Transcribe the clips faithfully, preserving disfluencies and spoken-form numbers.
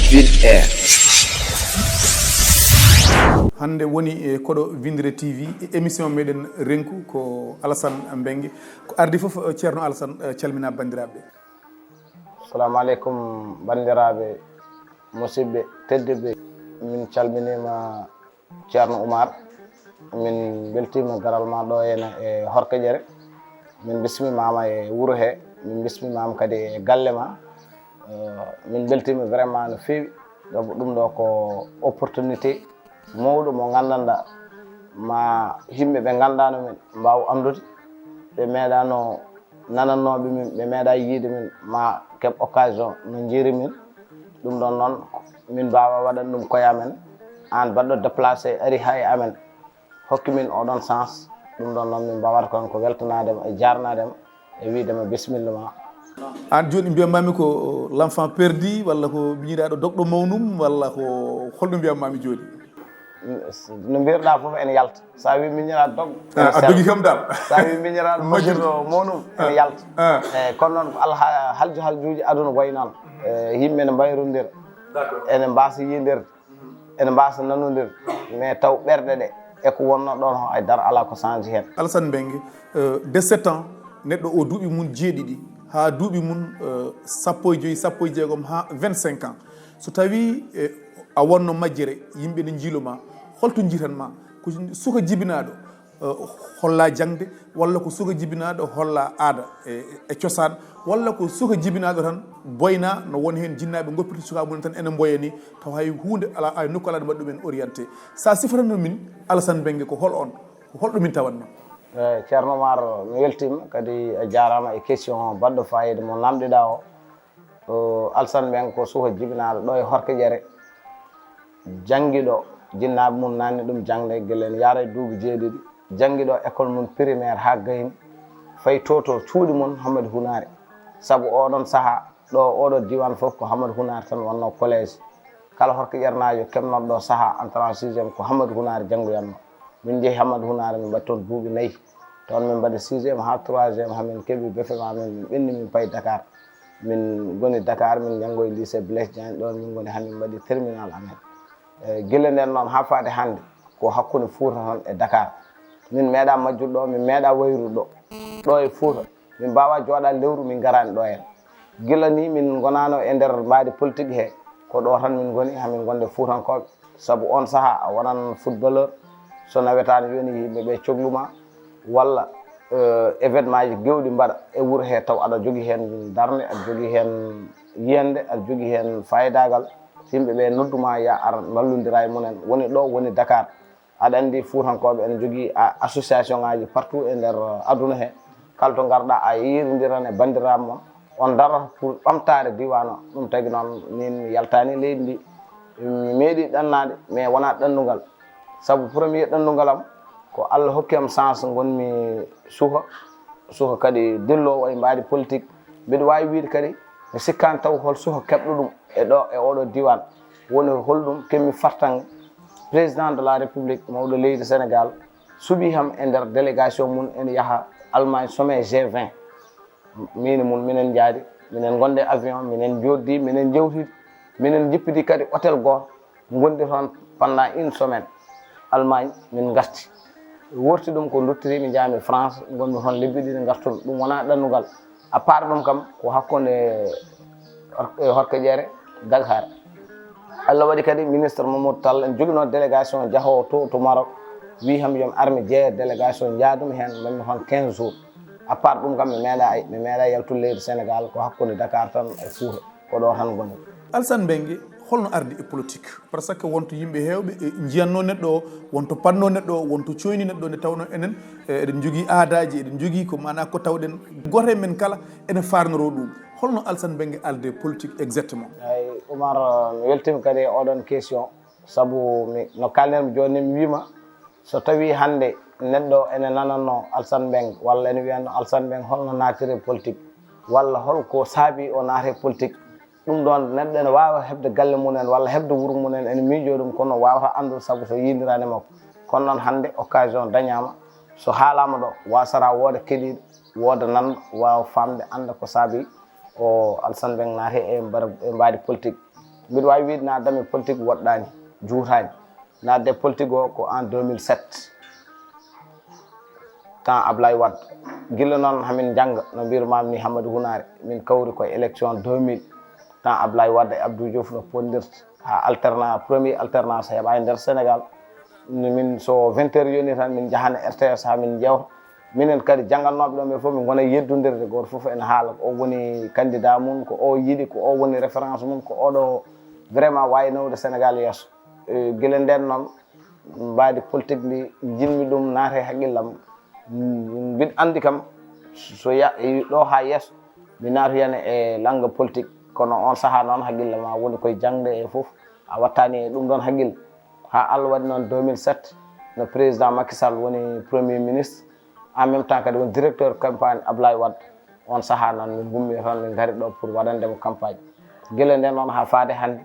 Ville Air. Hannde woni e koɗo Winndere T V, e émission meɗen renku ko Alassane Mbengue. Ko ardi fof, eh, Ceerno Alassane, eh, calmina banndiraaɓe. Assalamu aleykum, banndiraaɓe, musidɓe tedduɓe. Min calminiima Ceerno Oumar. Min mbeltiima garal ma ɗo henne e Horkeƴere. Min mbismiima ma e wuro he. Min mbismiima ma kadi e galle ma. Eh, min mbeltiima vraiment no feewi. Sabu ɗum ɗo ko opportunité mawɗo mo nganndanɗaa ma yimɓe ɓe nganndaano min mbaaw anndude. Ɓe meeɗaano nanannooɓe min, ɓe meeɗaa yiide min, ma keɓ occasion no njiiri min. Ɗum ɗon noon, min mbaawa waɗan ɗum koye amen. Aan baɗɗo déplacé ari haa e amen, hokki min oɗon chance. Ɗum ɗon noon, min mbaawata kon ko weltanaade ma e jaarnaade ma e wiide ma bisimilla ma. Aan jooni mbiyammaami ko l'enfant perdu walla ko miñiraaɗo dogɗo mawnum walla ko holno mbiyammaami jooni? No mbirɗa fof ene yalta. Sa wi miñiraaɗo dog, Ah, a dogi kam dal. Sa wi miñiraaɗo Majjirɗo. Majjirɗo mawnum, ene yalta. Ah. Eh, kono noon ko alha- haljo haljuuji aduna wayi noon. Eh, yimɓe ne mbayrondira, ene mbaasa yiidirde, ene mbaasa nanondirde, mais taw ɓerɗe ɗe e ko wonnoo ɗoon hay dara alaa ko changé heen. Alassane Mbengue, euh, de sept ans, neɗɗo o duuɓi mum jeeɗiɗi haa duuɓi mum, euh, sappo e joyi, sappo e jeegom haa vingt-cinq ans. So tawii, eh, a wonno majjere, yimɓe ne njiilo ma, holto njiitan ma? Ko suka jibinaaɗo, eh, holla jaŋde, walla ko suka jibinaaɗo holla aada e, e cosaan, walla ko suka jibinaaɗo tan boyna no won heen jinnaaɓe ngoppirta sukaaɓe mum tan ene mboya ni, taw hay huunde alaa, hay nokku alaa ɗo mbaɗa ɗumen orienté. Sa sifatano min Alassane Mbengue ko hol on? Ko holɗo min tawanno? Eh, Ceerno Oumar, mi weltiima kadi a jaaraama e question baɗɗo faayiida mo namdiɗa o. O Alassane Mbengue ko suka jibinaaɗo ɗo e Horkeƴere, janngiiɗo, jinnaaɓe mum nanni ɗum jaŋde gila ene yaara e duuɓi jeeɗiɗi, janngiiɗo école mum primaire haa gayni, fayi to to cuuɗi mum Hammadi Hunaari. Sabu oɗon sahaa ɗo oɗo diiwaan fof ko Hammadi Hunaari tan wonnoo collège. Kala Horkeƴernaajo keɓnooɗo ɗo sahaa entrée en sixième ko Hammadi Hunaari janngoyatnoo. Min njehi Hammadi Hunaari, min mbaɗi toon duuɓi nayi. Toon min mbaɗi sixième haa troisième, haa min keɓi B F E M, min, min ɓenni, min payi Dakar. Min ngoni Dakar, min njanngoyi lycée Blaise Diagne, ɗoon min ngoni haa min mbaɗi terminal amen. Eh, gila ndeen noon haa faade hannde, ko hakkunde Fuuta toon e Dakar. Min meeɗaa majjude ɗo, min meeɗaa wayrude ɗo. Ɗo e Fuuta, min mbaawaa jooɗaade lewru, min ngaraani ɗo heen. Gila ni min ngonaano e nder mbaadi politique he, ko ɗo tan min ngoni, haa min ngonde Fuutankooɓe. Sabu oon sahaa a wonan footballeur, so nawetaani yoni yimɓe ɓe coglu ma, walla, eh, événement ji gewɗi mbaɗa e wuro he, taw aɗa jogii heen darnde, aɗa jogii heen yiyannde, aɗa jogii heen faayidaagal. Yimɓe ɓe noddu ma, ya ar mballondira e mumen. Woni ɗo, woni Dakar. Aɗa anndi Fuutankooɓe ene njogii a- association ngaaji partout e nder aduna he. Kala to ngarɗa a yeeyondiran e banndiraaɓe mon, on ndarata pour ɓamtaare diiwaan o. Ɗum tagi noon min mi yaltaani leydi ndi, mi meeɗi ɗannaade, mais wonaa ɗannungal. Sabu premier ɗannungal am ko Allah hokki am chance ngonmi suka, suka kadi dilloowo e mbaadi politique. Mbiɗa waawi wiyde kadi mi sikkaani taw hol suka keɓɗo ɗum e ɗo e oɗo diiwaan. Woni holɗum keɓmi fartaŋŋe, président de la République, mawɗo leydi Sénégal, suɓii kam e nder délégation mum ene yaha Allemagne sommet G vingt. Min e mum minen njaadi, minen ngondi e avion, minen njooɗdi, minen njewtidi, minen njippidi kadi hôtel gooto, ngondi toon pendant une semaine. Allemagne min ngarti. Worti ɗum ko nduttiri, mi njaami France, ngonmi toon lebbi ɗiɗi, ngartumi. Ɗum wonaa ɗannungal. À part ɗum kam, ko hakkunde Hor- Horkeƴere, Dakar. Allah waɗi kadi ministre Mamadou Tall en joginoo délégation jahoowo to, to Maroc, wii kam yo mi ar mi jeeya délégation, njaadumi heen, mbaɗmi toon quinze jours. À part ɗum kam, mi meeɗaa ay, mi meeɗaa yaltude leydi Sénégal, ko hakkunde Dakar tan e Fuuta, ko ɗo tan ngonmi. Alassane Mbengue, holno ardi e politique? Par ce que wonto yimɓe heewɓe, eh, njiyatnoo neɗɗo o, wonto paɗnoo neɗɗo o, wonto cooyni neɗɗo o, nde tawnoo enen, eh, eɗen njogii aadaaji, eɗen njogii ko maanaa ko tawɗen. Gooto e men kala ene faarnoroo ɗum. Holno Alassane Mbengue arde politique exactement? Eey, Oumar, mi weltiima kadi e oɗon question, sabu mi, no kaalnir-mi jooni, mi wiima, so tawii hannde neɗɗo ene nanannoo Alassane Mbengue, walla ene wiyanno Alassane Mbengue holno naatiri e politique, walla hol ko saabii o naati e politique, ɗum ɗoon neɗɗo ene waawa heɓde galle mum en walla heɓde wuro mum en, ene miijoo ɗum, kono waawata anndude sabu so yiidiraani e makko. Kono noon hannde occasion dañaama, so haalaama ɗo, waasata wooda keɗiiɗo, wooda nanɗo, waawa faamde, annda ko saabii o Alassane Mbengue naati e mbar- e mbaadi politique. Mbiɗo waawi wiyde naatde mi politique woɗɗaani, juutaani. Naatde politique o ko en deux mille sept, temps Ablaye Wade. Gila noon hamin njannga, no mbiyrumaami ni, Hammadou Hunaare, min kawri ko e élection deux mille, temps Ablaye Wade e Abdou Diouf no potndirta, haa alternance, premier alternance heɓa e nder Sénégal. Ni min, so vingt heures yoni tan, min njahana R T S haa min njeewta. Minen kadi janngatnooɓe ɗo ɓe fof, min ngona yeddondirde, gooto fof ene haala ko o woni candidat mum, ko o yiɗi, ko o woni référence mum, ko oɗo vraiment waawi nawde Sénégal yeeso. E, gila ndeen noon, mbaadi politique ndi, njiɗmi ɗum naata e haqqillam. Mbiɗo anndi kam, so ya-, ɗo haa yeeso, mi naatoyani e langue politique. Kono on sahaa noon, haqqille ma woni koye jaŋde e fof, a wattaani e ɗum ɗoon haqqille. Haa Allah waɗi noon deux mille sept, no président Macky Sall woni premier ministre, en même temps kadi woni directeur campagne Ablaye Wade. On sahaa noon, min ngummi toon, min ngari ɗo pour waɗande mo campagne. Gila ndeen noon haa faade hannde,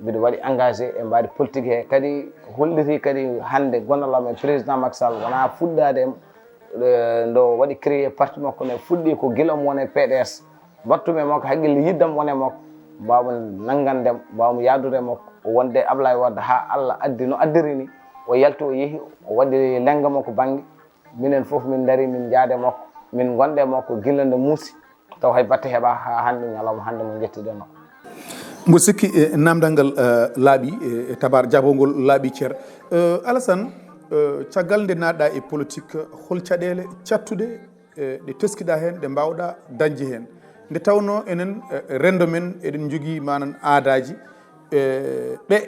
mbiɗo waɗi engagé e mbaadi politique he. Kadi holliti kadi hannde gonal am e président Macky Sall wonaa fuɗɗaade e, e, nde o waɗi créé parti makko ne, fuɗɗi ko gila omo woni e P D S. Mbaɗtumi e makko haqqille, yiɗdam woni e makko, mbaawa nanngande mo, mbaawa yahdude e makko, o wonde Ablaye Wade haa Allah addi no addiri ni, o yalti, o yehi, o waɗi lennga makko bannge. Minen fof min ndarii, min njaadi e makko, min ngondi e makko gila nde muusi, taw hay batte heɓaa haa hannde, ñalawma hannde mo njettiɗen o. Mboɗo sikki, e, naamndal ngal, e, laaɓi, e, e tabaar jaabongol laaɓi, Ceer. E, Alassane, e, caggal nde naatɗa e politique, hol caɗeele caɗtuɗe, e, ɗe teskiɗa heen, ɗe mbaawɗa dañde heen? Nde tawnoo enen, e, renndo men, eɗen njogii, maanaam, aadaaji, e, ɓe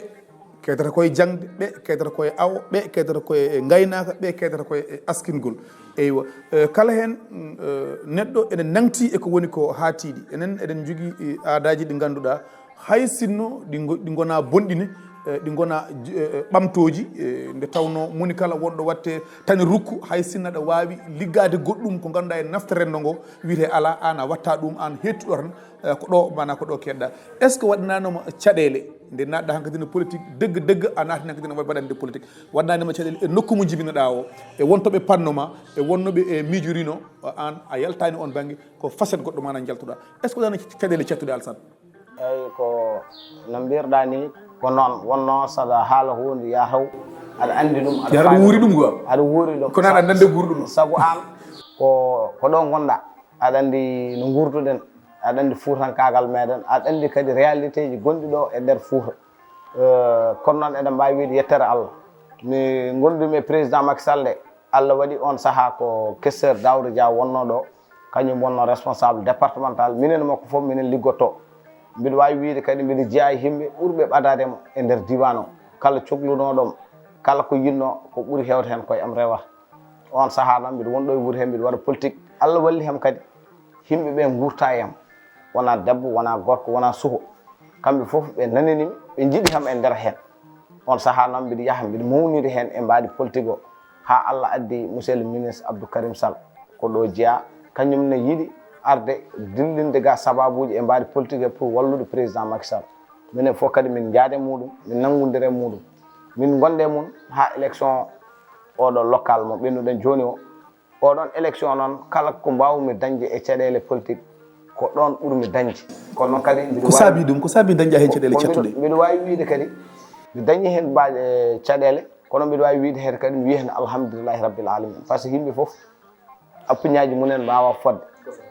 keedata koye jaŋde, ɓe keedata koye awo, ɓe keedata koye ngaynaaka, ɓe keedata koye e askingol. Eywa, e, kala heen, mm, e, neɗɗo ene nangti e ko woni ko haa tiiɗi. Enen eɗen njogii, e, aadaaji ɗi ngannduɗaa, hay sinno ɗi ngo-, ɗi ngonaa bonɗi ne, e, ɗi ngonaa j-, e, e, ɓamtooji, e, nde tawnoo moni kala wonɗo waɗte tani rukku, hay sinno aɗa waawi liggaade goɗɗum ko ngannduɗaa ene nafta renndo ngo, wiyetee alaa, aan a waɗta ɗum, aan heettuɗo tan, e, ko ɗo, maanaa ko ɗo keedɗa. Est-ce que waɗanaanoma caɗeele nde naatɗa hankadi no politique dëgg dëgg, a naati hankadi no waɗande politique, waɗanaanoma caɗeele e nokku mo njibinoɗaa o, e wontoɓe panno ma, e wonnoɓe e miijorino, aan a yaltaani on bannge, ko facette goɗɗo maanaa njaltuɗaa? Est-ce que waɗanaani caɗeele caɗtuɗe, Alassane? Eyi, ko no mbirɗa ni, ko noon wonno, saɗa haala huunde, yaa taw aɗa anndi ɗum, aɗa Yaa aɗa faami wuuri ɗum. Ɗum quoi. Aɗa wuuri ɗum. Kono aɗa nande guurɗo ɗum. Sabu aan ko, ko ɗo ngonɗa, aɗa anndi no nguurduɗen, aɗa anndi fuutankaagal meɗen, aɗa anndi kadi réalité ji gonɗi ɗo e nder Fuuta. Eh, kono noon eɗen mbaawi wiyde yettere Allah. Mi ngonndumi e président Macky Sall de, Allah waɗi on sahaa ko questeur Daouda Dia wonno ɗo, kañum wonno responsable départemental, minen makko fof minen liggotto. Mbiɗo waawi wiyde kadi mbiɗo jeyaa e yimɓe ɓurɓe ɓadaade mo e nder diiwaan o. Kala coklunooɗo mo, kala ko yiɗnoo, ko ɓuri heewde heen koye am rewata. On sahaa noon mbiɗo woni ɗo e wuro hee, mbiɗo waɗa politique. Allah walli am kadi, yimɓe ɓe nguurta e am. Wonaa debbo, wonaa gorko, wonaa suko. Kamɓe fof ɓe nanini mi, ɓe njiɗi kam e nder heen. On sahaa noon mbiɗo yaha, mbiɗo mawniri heen e mbaadi politique o, haa Allah addi monsieur le ministre Abdou Karim Sall ko ɗo jeyaa, kañum ne yiɗi arde dillinde ga sababuuji e mbaadi politique he pour wallude président Macky Sall. Minen fof kadi min njaade muɗum, min nanngondire muɗum. Min ngonde mum haa élection oɗo local mo ɓennuɗen jooni o. Oɗon élection noon, kala ko mbaawmi dañde e caɗeele politique, ko ɗoon ɓurmi dañde. Kono noon kadi mbiɗo Ko waawi saabi ɗum? Ko saabi dañɗa heen caɗeele Ko mbiɗo, caɗtuɗe? Mbiɗo waawi wiyde kadi, mi dañii heen ba-, e caɗeele, kono mbiɗo waawi wiyde heen kadi, mi wiya heen alhamdulillahi rabbil alamin. Par ce que yimɓe fof, appuñaaji mumen mbaawa fodde.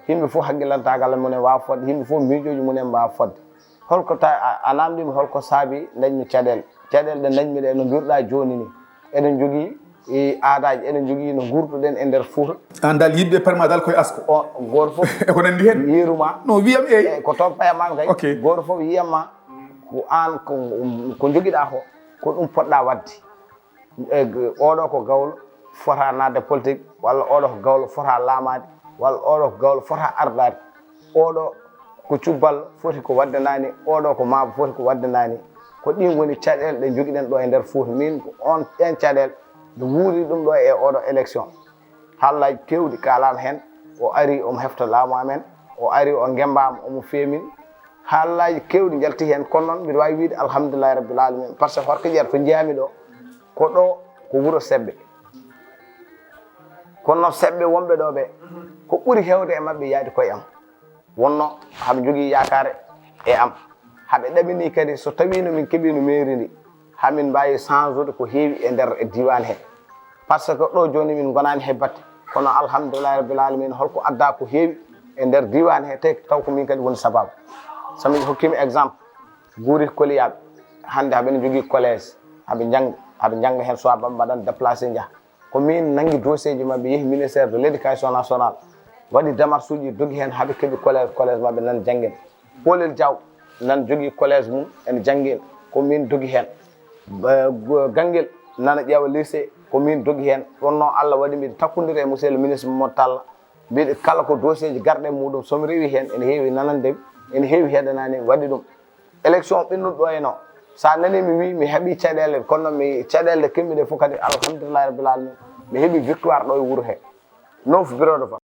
Yimɓe fof hakkillantaagal mumen waawa fodde. Yimɓe fof miijooji mumen mbaawa fodde. Holko ta-, a, a naamndiima holko saabi dañmi caɗeele? Caɗeele ɗe dañmi ɗe no mbiruɗaa jooni ni. Eɗen njogii, e, aadaaji, eɗen njogii no nguurduɗen e nder Fuuta. Aan dal yiɗde perma dal koye asko. O, gooto fof E ko nanndi heen? Yeeru ma. No wiyam eey. E, ko toon payam ma kay. Ok. Gooto fof yiyam ma ko aan ko, ko njogiɗaa ko, ko ɗum poɗɗaa waɗde. E, oɗo ko gawlo fota naatde politique, walla oɗo ko gawlo fota laamaade, walla oɗo ko gawlo fota ardaade. Oɗo ko cubbal foti ko waɗde naani, oɗo ko maabo foti ko waɗde naani. Ko ɗin woni caɗeele ɗe njogiɗen ɗo e nder Fuuta. Min ko on, ɗen caɗeele nde wuuri ɗum ɗo e oɗo élection. Haalaaji keewɗi kaalaama heen, o ari omo hefta laamu amen, o ari o ngembaama, omo feemin. Haalaaji keewɗi njalti heen, kono noon mbiɗo waawi wiyde alhamdulillahi rabbil alamin, par ce que Horko Jeer to njiyaami ɗo, ko ɗo ko wuro Seɓɓe. Kono noon Seɓɓe wonɓe ɗo ɓe, ko ɓuri heewde e maɓɓe yaadi koye am. Wonno haɓe njogii yaakaare e am. Haɓe ɗamini kadi so tawiino min keɓiino mairie ndi, hamin mbaawi change-ude ko heewi e nder e diiwaan he. Par ce que ɗo jooni min ngonaani he batte, kono alhamdulillahi rabbil alamin, holko adda ko heewi e nder diiwaan he, te taw ko min kadi woni sababu. So min hokkii mi exemple, guuri koliyaaɓe, hannde haɓe ne njogii collège, haɓe njannga, haɓe njannga heen, soit ɓe mbaɗan déplacé njaha. Ko min nanngi dossier ji maɓɓe, yehi ministère de l'éducation nationale, waɗi démarche uji, dogi heen, haɓe keɓi collège, collège maɓɓe nan janngina. Poolel Diaw nan jogii collège mum, ene janngina, ko min dogi heen. Ba-, go-, Ganngel nana ƴeewa lycée, ko min dogi heen. Ɗum noon, Allah waɗi mbiɗa takkondiri e monsieur le ministre Mamadou Talla, mbiɗa kala ko dossier ji garɗe e muɗum, so mi rewi heen, ene heewi nanande mi, ene heewi heɗanaani mi, waɗi ɗum. Élection ɓennuɗo ɗo e no, so a nanii mi wii mi heɓii caɗeele, kono noon mi, caɗeele ɗe keɓmi ɗe fof kadi, alhamdulillahi rabbil alamin, mi heɓii victoire ɗo e wuro he, neuf bureau de vote.